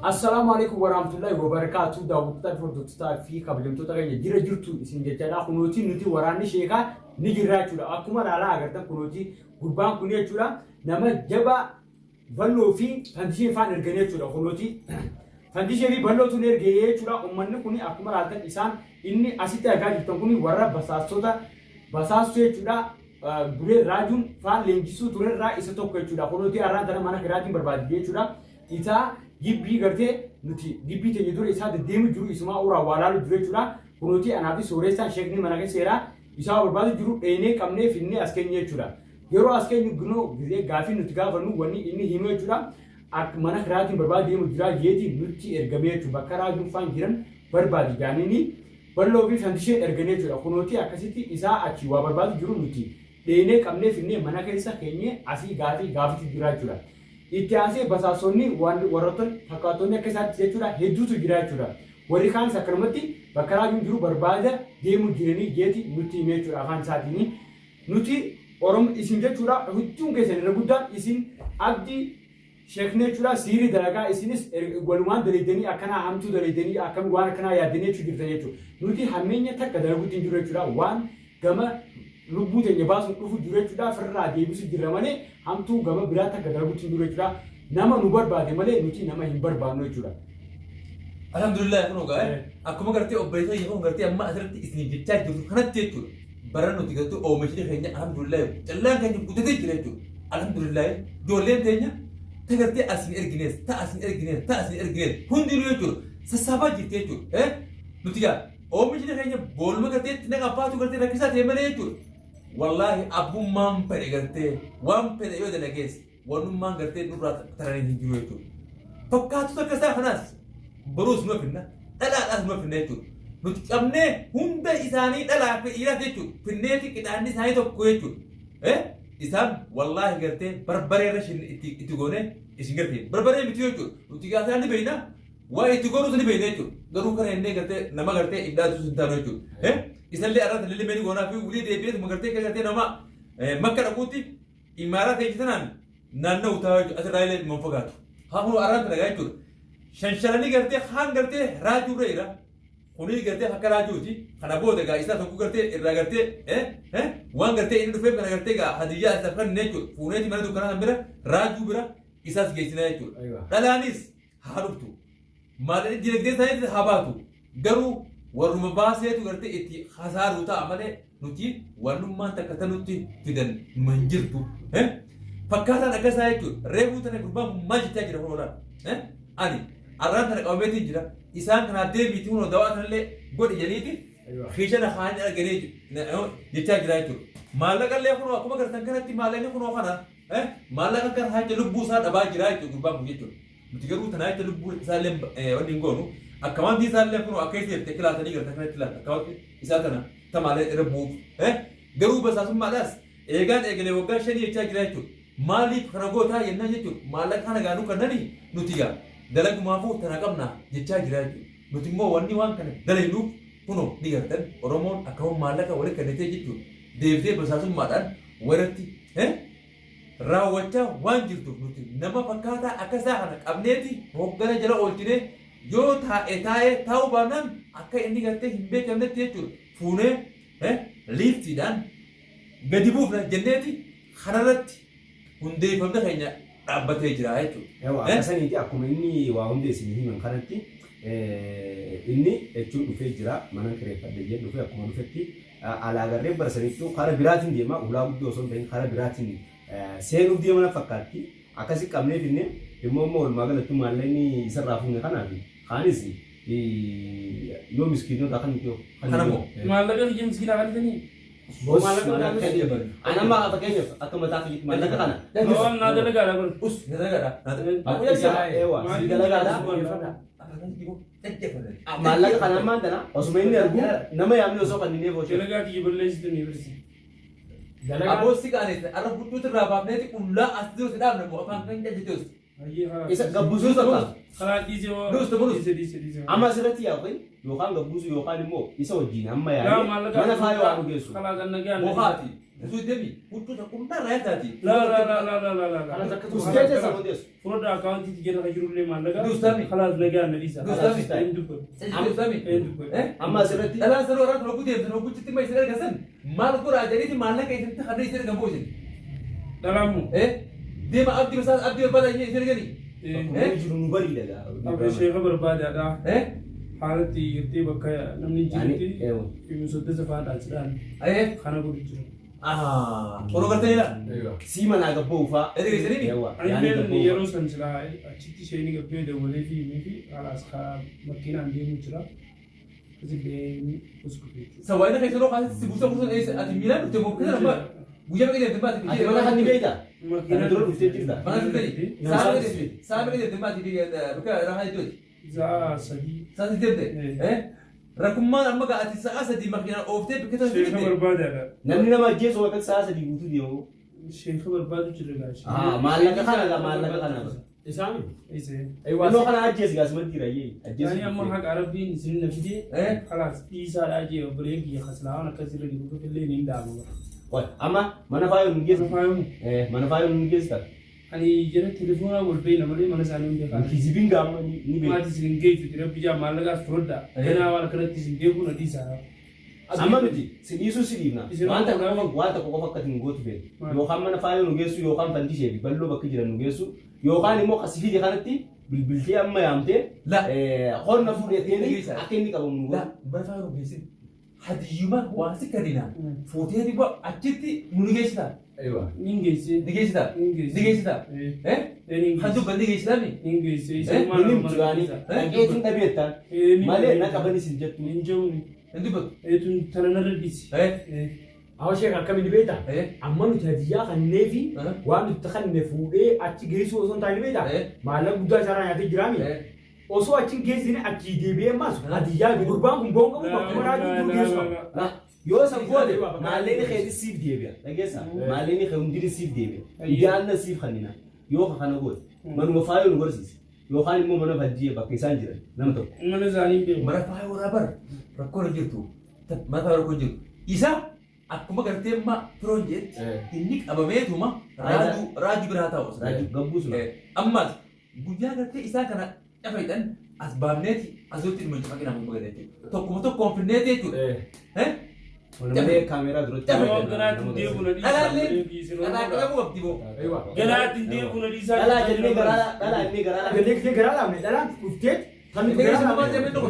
Assalaamu alaikum warahmatullahi wabarakaatu. Daawwattoota fi hordoftoota fi kabajamtoota keenya jira jirtu isin jechaadha. Kunooti nuti waraanni sheekaa ni jirra jechuudha. Akkuma ilaalaa agartan kunooti gurbaan kun jechuudha nama jabaa Balloo fi Fandishee faan erganii jechuudha. Kunooti Fandishee fi Ballootu ni ergee jechuudha. Uummanni kun akkuma ilaaltan isaan inni asitti argaa jirtan kun warra basaastota basaastuu jechuudha. Duree raajuun faan leenjisuu turerraa isa tokko jechuudha. Kunooti har'aan tana mana kiraatiin barbaadde jechuudha. Isaa gibbii gartee nuti gibbii teenya dura isaa deddeemu jiru isumaa uraa waa laalu jiru jechuudha. Kunooti anaa fi sooreessaan sheekni mana keessa jira. Isaa barbaadu jiru dheenee qabnee finnee as keenya jechuudha. Yeroo as keenyu ginoo gizee gaafii nuti gaafannu wanni inni himu jechuudha. Akka mana kiraatiin barbaadu deemu jira jeeti nutti ergamee jechuudha. Bakka raajuun faan jiran barbaadi jaaniini Balloo fi Fandishee erganii jechuudha. Kunooti akkasitti isaa achi waa barbaadu jiru nuti dheenee qabnee finnee mana keessa keenyee asii gaafii gaafatu jira jechuudha. Itti aansee basaasonni warroottan fakkaattonni akka isaatti jechuudha hedduutu jira jechuudha. Warri kaanis akkanumatti bakka raajuun jiru barbaada deemu jiranii jeeti nutti himee jechuudha afaan isaatiini. Nuti Orom isin jechuudha hedduun keessan irra guddaan isin abdii sheekni jechuudha siirii dalagaa isinis walumaan dalaydanii akkanaa hamtuu dalaydanii akkam waan akkanaa yaaddanii jechuu jirtan jechuudha. Nuti hammeenya takka dalaguutti hin jiru jechuudha waan gama lubbuu teenya baasuun dhufu jiru jechuudha firraa deebisu jirra malee hamtuu gama biraa takka dalaguutti hin jiru jechuudha. Nama nu barbaade malee nuti nama hin barbaannu jechuudha. Alhamdulillah kun ogaa akkuma gartee obboleessa kiyya kun gartee amma asirratti isin jechaa jirtu kanatti jechuudha. Bara nuti gartee oomishni keenya alhamdulillah callaan keenya guddatee jira jechuudha. Alhamdulillah ijoolleen teenya ta gartee as hin ergines ta as hin ergines ta as hin ergines hundinuu jechuudha sassaabaa jirti jechuudha. Nuti gaa oomishni keenya booluma gartee itti naqafaatu gartee rakkisaa ta'e malee jechuudha. Wallaahi abbummaan fedhe gartee waan fedhe yoo dalagees wannummaan gartee nurraa taranii hin jiru jechuudha. Fakkaatota akka isaa kanaas boruus numa finna, dhalaadhaas numa finna jechuudha. Nuti qabnee hunda isaanii dhalaa fi dhiiraas jechuudha. Finneeti qixaanni isaanii tokko jechuudha. Eh? Isaan wallaahi gartee barbaree irra shin itti itti goonee isin gartee barbaree miti jechuudha. Nuti gaafa ni beekna waan itti goonuus ni beekna jechuudha. Garuu kana innee gartee nama gartee ibdaatu hin taanu jechuudha. Eh? Isallee arrata lillimee ni goonaa fi wulii deebi'eetuma gartee gartee nama makka dhaquutti Imaaraa teenya tanaan naanna'u ta'a jechuudha. Asirraa illee dhuma hin fagaatu. Haa kun arraan tana jechuudha. Shanshalanii gartee haan gartee raajuu irra jira. Kuni gartee akka raajuuti. Kana booda gaa isaa tokko gartee irraa gartee waan gartee inni dhufeef kana gartee gaa hadiyyaa isaaf kennine jechuudha. Fuuneeti mana dukkanaa san bira raajuu bira isaas geessina jechuudha. Dhalaanis haa dhuftu. Maallaqni dinagdee isaaniitti haa baatu. Garuu warruma baaseetu gartee itti hasaaruu ta'a malee nuti wannummaan takka ta nutti fidan numa hin jirtu. Fakkaataan akkasaa jechuudha. Reefuu tana gurbaan kun maal jechaa jira kunoo laal. Ani arraan tana qabameetiin jira. Isaan kanaaf deebiiti kunoo dawaa tanallee godhi jedhaniiti kiishana kaanii arganii jechaa jira jechuudha. Maallaqallee kunoo akkuma gartan kanatti maallaqni kunoo kana maallaqa kana jecha lubbuu isaa dhabaa jira jechuudha gurbaan kun jechuudha. Nuti garuu tanaa jecha lubbuu isaallee wanni hin goonu. Akkawaantii isaallee kunoo akka isii jirti akka laatanii garta kanatti laata akkawaantii isaa tana tamaalee irra bu'uuf. Garuu basaasummaadhaas eegaan eegalee waggaa shanii jechaa jira jechuudha. Maaliif kana gootaa jennaan jechuudha. Maallaqa kana gaanuu kannani nuti gaa dalagumaafuu tana qabna jechaa jira jechuudha. Nuti immoo wanni waan kana dalaynuuf kunoo ni gartan Oromoon akkama maallaqa wali kennitee jechuudha. Deebitee basaasummaadhaan warratti raawwachaa waan jirtuuf nuti nama fakkaataa akka isaa kana qabneeti hooggana jala oolchinee yoo taa'e taa'ee taa'uu baannaan akka inni gartee hin beekamnetti jechuudha fuunee liiftiidhaan gadi buufna jenneeti kanarratti hundeeffamni keenya dhaabbatee jira jechuudha. Ewa akka saniiti akkuma inni waa hunda isin himan kanatti inni jechuun dhufee jira mana kireeffadhe jee dhufee akkuma dhufetti Alaa agarree bara sanittuu kara biraatiin deema hulaa guddoo osoo hin ta'in kara biraatiin seenuuf deema na fakkaatti. Akkasi qabnee finne immoo amma walumaa galattuu maallaqni isarraa fuune kanaa fi kaanis yoo miskiinota kan yoo. Kana moo? Maallaqa kiyya miskiinaa kan itanii? Boss Maallaqa maallaqa kan kiyya bara. Ani amma fakkeenyaaf akka mataa kiyyaatti maallaqa kana. Waan naa dalagaadha kun. Us na dalagaadha. Na Isa eewa si dalagaadha. Maallaqa kana ammaan tana osuma inni argu nama yaamne osoo kannineef hojii. Dalagaa kiyya balleessitu ni birsi. Aboo si qaaneessa arra huccuutu irraa baafneeti qullaa as jiru si dhaabne moo afaan kan jajjiteus. Isa gabbisuu takka. Karaa dhiisee hoo. Nuus ta'u nuus. Dhiise dhiise dhiise. Amma asirratti yaaqin yookaan gabbisuu yookaan immoo isa wajjin amma Yaa yaa'ee maallaqa mana faayoo haa nu geessu. Karaa ganna gahaan. Bohaati. Busuu deemi huccuu isa qullaa irraa taati. La la la la la la la la. Kana takka Ustee keessa hundeessu. Fudhadha akkaawuntiitti jala kan jirullee maallaqa. Duustami. Kalaas nagaa na dhiisa. Duustami. Hin dubbatu. Duustami. Hin dubbatu. Amma asirratti Dhalaan sanuu irraa tokko deemtan hogguchitti ma isin argasan maal godhaa jedhaniiti maallaqa isinitti kanneen isin argan boosin. Dhalaamu. Deema abdii basaas abdii barbaada isin argani. Akkuma jiru nu bariidha gaa. Abba sheeka barbaadaadha. Haalatti gartee bakka namni hin jirutti soddasa fa'aa dhaalchidhaan kana godhu jiru. Qoroo gartaniidha. Sii manaa gabboo ufaa. Erga isiniimi? Ani yeroo san silaa achitti isheen gabbee dawwalee fi himee fi haalaas makiinaan deemu jira. Asillee uskufe jechuudha. Sawaayina keessa yeroo kaasatti si buusa buusan eessa ati miilaan dhufte moo keessa nama guyyaa meeqa deemte maati Ati mana kan ni beektaa? Kana dura dhuftee jirta. Mana dhuftee sa'a meeqa deemte sa'a meeqa deemte maati bakka rahaa iddooti. Sa'a sadii. Sa'a sadii deemte. Rakkummaan amma gaa ati sa'a sadii makiinaan ooftee bakka sana Sheeka deemte. barbaadaadha. Namni nama ajjeesu wakati sa'a sadii guutuu deemu. Sheeka barbaadu jira gaa. Maallaqa kana gaa maallaqa kana. Isaami. Isa. Innoo kana ajjeesi gaa simatti jira iyyee. Yaani amma haqa Rabbiin isin na fidee Eh? kalaas dhiisaadhaa jee obboleen kiyya kaslaawwan akkasirra jiru illee ni dhaabu. Qoy amma mana faayoon nu geessa. Mana faayoon? Mana faayoon nu geessa. Ani jara telefoonaa wal beekna malee mana isaanii hin beekan. Kijibiin gaama ni beeku. Maatii isin hin geessu Rabbi jaa maallaqaas fudhadhaa. Ganaa waan akkanatti isin beeku na dhiisaa. Amma miti si dhiisuu si dhiifna. Isin Waan takka Oromoo qofa waan tokko qofa akka hin gootu feetu. Maal? Yookaan mana faayoo nu geessu yookaan fandishee fi balloo bakka jiran nu geessu yookaan immoo kasi fide kanatti bilbiltee amma yaamtee La. horna fuudheeteeni Dhageessaa. akka inni qabamu nu La godhu. mana faayoo geessin. Hadiyyuma waan si kadina fuutee dhibba achitti nu ni geessita. Nin geesse. Ni geessita. Nin geesse. Ni geessita. Eh. Nin Kan geesse. dubban ni geessita mi? Nin geesse. Eh? Isin maal Inni himtu yaani dhaqeetiin dhabeettaan malee na qabanis hin jettu. Nin jehuuni. Hin dubbatu. Eetun tana narra dhiisi. Hawa sheek akkamiin beektaa? Amma nuti hadiyyaa kannee fi waan nuti kanne fuudhee achi geessuu osoo hin taane beektaa? Maallaqa guddaa isaarraa nyaatee jiraami. Osoo achi hin geessine achii deebi'ee ammas hadiyyaa gurbaan kun boon qabu bakka maraa jiru geessu qaba. Yoo san goote maallaqni keetis siif deebi'a. Dhageessaa maallaqni kee hundinuu siif deebi'a. Ijaanna siif kannina yoo kana goote manuma faayoo nu barsiise yookaan immoo mana fajjii bakka isaan jiran nama tokko. Mana isaanii beeku. Mana faayoo irraa bar rakkoon hin jirtu. Mana faayoo rakkoon hin jirtu. Isa akkuma gartee amma firoon jeetti inni qabameetuma raajuu raajuu biraa taa'u. Raajuu gabbuu sun. Ammas guyyaa gartee isaa kana cafayidhan as baafneeti asitti dhimma cafaqina amma galee tokkuma tokkoon finneeti jechuudha. Malee kaameeraa duratti. Yoo ganaatti deebi'u na dhiisaa. Dhalaallee dhalaa qabuu qabdi boo. Ganaatti deebi'u na dhiisaa. Dhalaa jennee garaa dhalaa jennee garaa. Jennee gisee garaa laafne dhalaan dhufteet kan nuti garaa Inni laafne dhufu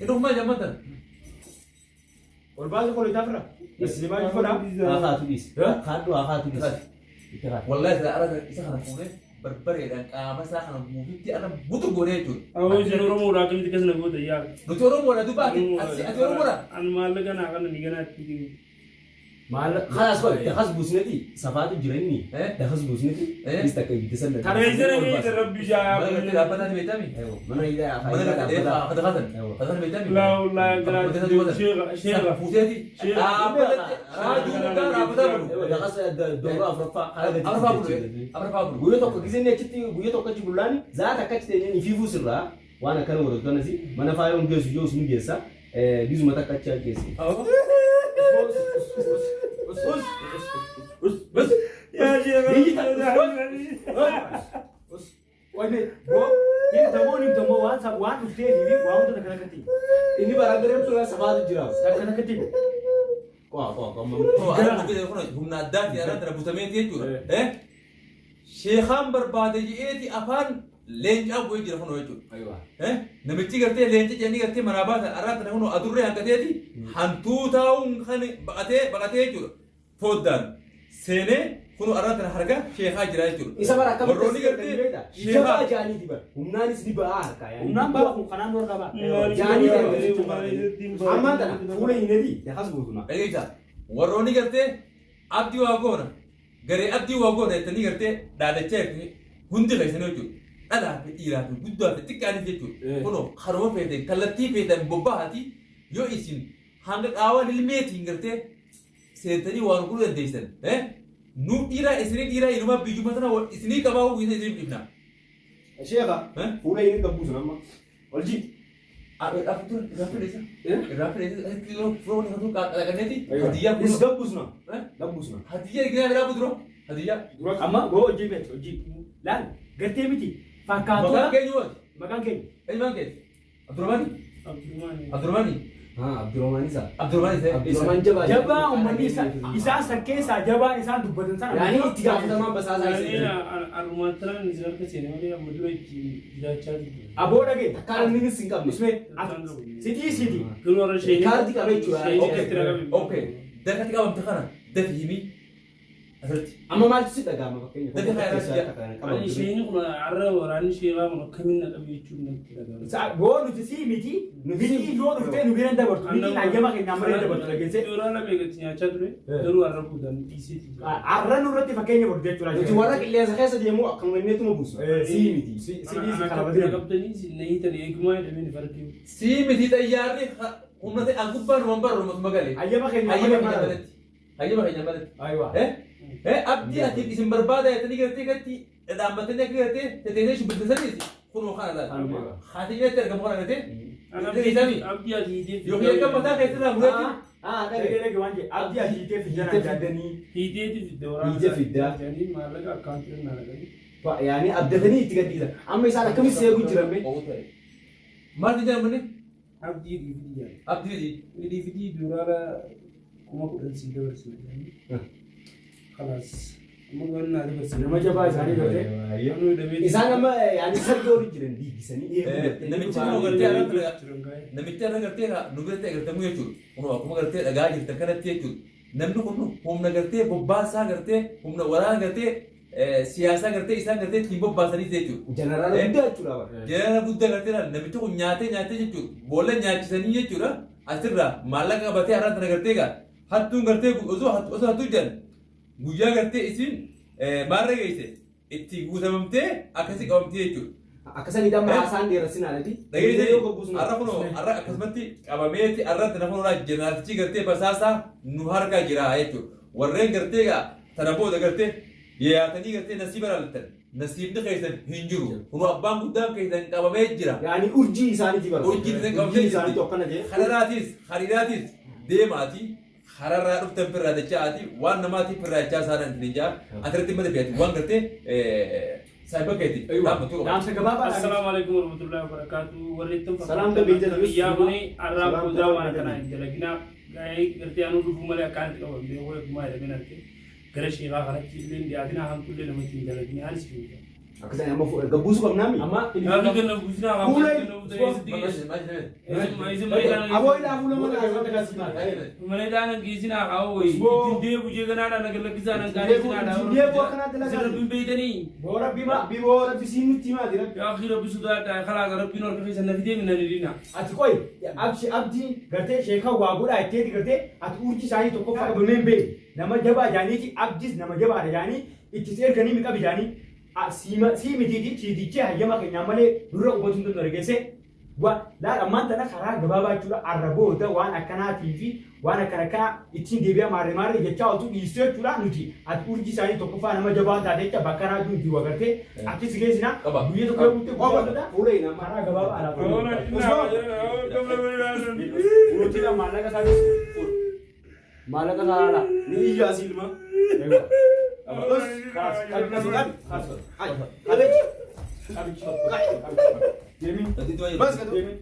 Inni jamman tana. Ol baasii qolitaa fira. Islimaa jifadhaa. Haa dhiisi. Kaadhu haa dhiisi. Wallahi sila ara isa kana fuunee barbareedhaan qaama isaa kana guututti ara guutu goonee jechuudha. Awwa isin Oromoodhaa akkamitti akkas na goota yaa. Nuti Oromoodha duuba ati ati Oromoodha. Ani maallaqa naa kana ni ganaatti deemu. Kanas qoy dakas buusneti safaatu jira inni dakas buusneti is takka ibidda sana. Kareessera keessa rabbi jaa. Mana gartee dhaabbataa ni beektami? Mana hidhaa Mana gartee kadhatan kadhatan beektami? Laa wallaahi ganaatti deemu sheeka sheeka. Fuuteeti dhaabbatatti raajuu guddaa dhaabbataa bulu. Dakas dooroo afuraffaa karaa gadi. Afuraffaa bulu afuraffaa bulu. Guyyaa tokko gisee inni achitti guyyaa tokko achi bullaani zaata akka achi ta'e inni fiifuu sirraa waan akkana godhatu kanas mana faayoon geessu yoo sun geessa gizuma takka achi geesse. Yaa sheeka. Wanni boo himtamoo himtamoo waan waan dhuftee fi waan hunda takka takkatti. Inni baraan gareemtu safaatu jira. Takka takkatti. Qo'a qo'a qo'a. Humna addaati arra tana butameeti jechuudha. Sheekaan barbaade je'eeti afaan leencaa bu'ee jira kunoo jechuudha. Namichi gartee leenca jedhanii gartee manaa baasan arraa tana kunoo adurree hanqateeti hantuutaa'uun kan baqatee baqatee jechuudha. Foddaan seenee kunoo arraa tana harka sheekaa jira jechuudha. Isa bara akkamitti Warroonni gartee sheekaa jaanii diba. Humnaanis ni ba'aa harkaa. Humnaan ba'a kun kanaan dura qaba. Jaanii diba. Ammaan tana fuula hin edi dakas buusuna. Dhageessa warroonni gartee abdii waa goona garee abdii waa goona jettanii gartee dhaadachaa jirtanii hundi keessanii jechuudha. Dhalaa fi dhiiraa fi guddaa fi xiqqaanis jechuudha. Kunoo karuma feetan kallattii feetan bobba'aati yoo isin hanga qaawwa lilmeetiin gartee seentanii waan gurguruu dandeessan. Nu dhiiraa isinii dhiiraa inumaa biyyuma tana isinii qabaa uwwisa isiniif dhibna. Sheeka fuula hin qabbuusun amma. Ol jii. Irraa fedhe asitti yeroo firoon hatu qalaqanneeti hadiyyaa Is gabbusna. Gabbusna. Hadiyyaa eegina biraa buduro hadiyyaa. Amma goo hojii beektu hojii. Laal gartee miti fakkaatota. Maqaan keenya hooti. Maqaan keenya. Eenyumaan keenya? Abdurrahmani. Abdurrahmaan. Abdurrahmani. Abdurrahmaan isa. Abdurrahmani isa. Abdurrahmaan jabaa. Jabaa uummanni isaan san keessaa jabaan isaan dubbatan sana. Yaani itti gaafatamaan basaasaa isa jechuudha. Armaan tanaan isin harka seene malee amma dura itti jiraachaa jirtu. Aboo dhagee. Takkaa namni hin qabne. Ismee sitii sitii. Garuu warra isheen. Kaartii qaba jechuudha. Okay. Okay. Dakatti qabamte kana dafi himi asirratti. Amma maaltu si dhaga'ama fakkeenya? Dafi kana irratti Ani isheen kun har'a waraanni ishee kun akkamiin na qabe jechuun natti dhaga'ama. Boo nuti sii miti miti yoo dhuftee nu bira hin dabartu miti hayyama keenyaan malee hin dabartu dhageessee. Yeroo lama eegatti nyaachaa ture garuu har'a boodaan dhiiseeti jira. Har'a nurratti fakkeenya godhu jechuudha. Nuti warra qilleensa keessa deemu akkuma inneetuma buusu. Sii miti. Si dhiisi kana Kana badee. qabdanii na hiitan eegumaa jedhameen farqii. Sii miti xayyaarri humna ta'e an gubbaan waan barru matuma galee. Hayyama keenyaan Hayyama malee keenya malatti. Hayyama keenya malatti. Aywa. Abdii ati isin barbaada jettanii gartee gatti dhaammatanii akka gartee teteetee shubbisaniis kunoo kana laata. Haatiyyatti argamu kana gartee. Abdii ati hiitee Yookiin akka mataa keessatti mureetti. Dhagee dhagee waan jedhe abdii ati hiitee fiddan Hiitee fiddanii. Hiiteeti fidde waraana. Hiitee fiddaa. Jedhanii maallaqa akkaawuntii irra naqanii. Yaani abdatanii itti gadhiisan. Amma isaan akkamitti seeguu jiran mee? Maal jedhan manni? Abdii dhiifii jedhan. Abdii Dhiifii duraara 10,000 sii dabarsina jedhanii. Khalaas. Amma waan naa dabarsina. Nama jabaa isaanii gartee. Isaan amma yaani sargii horii jiran dhiigisanii eeguu. Namichi kun gartee namichi irra gartee nu biratti agartamu jechuudha. Kun akkuma gartee dhagaa jirtan kanatti jechuudha. Namni kun humna gartee bobbaasaa gartee humna waraana gartee siyaasaa gartee isaan gartee ittiin bobbaasanii jechuudha. Jeneraala guddaa jechuudha bara. Jeneraala guddaa gartee namichi kun nyaatee nyaatee jechuudha. Boolla nyaachisanii jechuudha. Asirraa maallaqa qabatee har'aan tana gartee gaa hattuun gartee osoo hattuu jiran guyyaa gartee isin maarra geesse itti guutamamtee akkasii qabamtee jechuudha. Akkasanii damma haasaan dheerassin alatti. Dhageessanii har'a kunoo har'a akkasumatti qabameeti har'atti nafa horaa jeneraalichi gartee basaasaa nu harka jira jechuudha. Warreen gartee gaa tana booda gartee dhiyaatanii gartee nasiiba laaltan nasiibni keessan hin jiru. Kunoo abbaan guddaan keessan qabamee jira. Yaani urjii isaaniiti bara. Urjii isaanii qabamtee Urjii isaaniitu akkana ta'e. Kararaatis hariiraatis deemaati. Hararraa dhuftan firraa dachaati waan namaatiif firraa dachaa isaan hin jaa asirratti mata fe'ati waan gartee saayiba keeti dhaabbatu qaba. Dhaamsa gabaabaa. Assalaamu alaikum warahmatullahi wabarakatuh. Warri ittiin Salaam gabii jedhu. Biyyaa kuni har'aa boodaa waan akkanaa hin dalaginaa. Gahee gartee anuu dhufuu malee akkaan itti qaban beekuu eegumaa jedhameen arge. Gara sheekaa kanatti illee dhiyaatina hamtuu illee namatti hin dalaginaa anis hin Akkasanii amma gabbuusuu qabnaami. Amma Namni kenna buusinaa Fuula Aboo ilaa fuula mana Mana dhaana geessinaa haa wayi. Ittiin deebu jeeganaadhaan agalakkisaa nan gaariisinaa Ittiin deebu akkanaa dalagaa. Isin rabbiin beeytanii. Boo rabbi ma. Rabbi boo rabbi siin nutti himaati rabbi. Yaa akhi rabbi sodaadhaa kalaas rabbiin harka keessa na fidee minna ni dina. Ati qoy abshi abdii gartee sheekaa waa godhaa itteeti gartee ati urjii isaanii tokkoffaa qabameen beeku nama jabaa jaaniiti abdiis nama jabaadha jaanii itti si erganii mi qabi jaanii sii mitiiti chiitichee hayyama keenyaan malee nurra qubatu hin danda'u geesse laal ammaan tana karaa gabaabaa jechuudha arra booda waan akkanaatii fi waan akkana akkanaa ittiin deebi'a maarree maarree jechaa otu dhiisuu jechuudha nuti ati urjii isaanii tokkoffaa nama jabaa taate jecha bakka raajuu nuti wagartee achi si geessina Qaba. guyyaa tokko yoo guutte guyyaa godha Fuula hin amma. karaa gabaabaa alaaf. Mootiin maallaqa isaatis maallaqa isaa laala. Ni iyyaa si ilma. Deemin. Bas gadu. Deemin.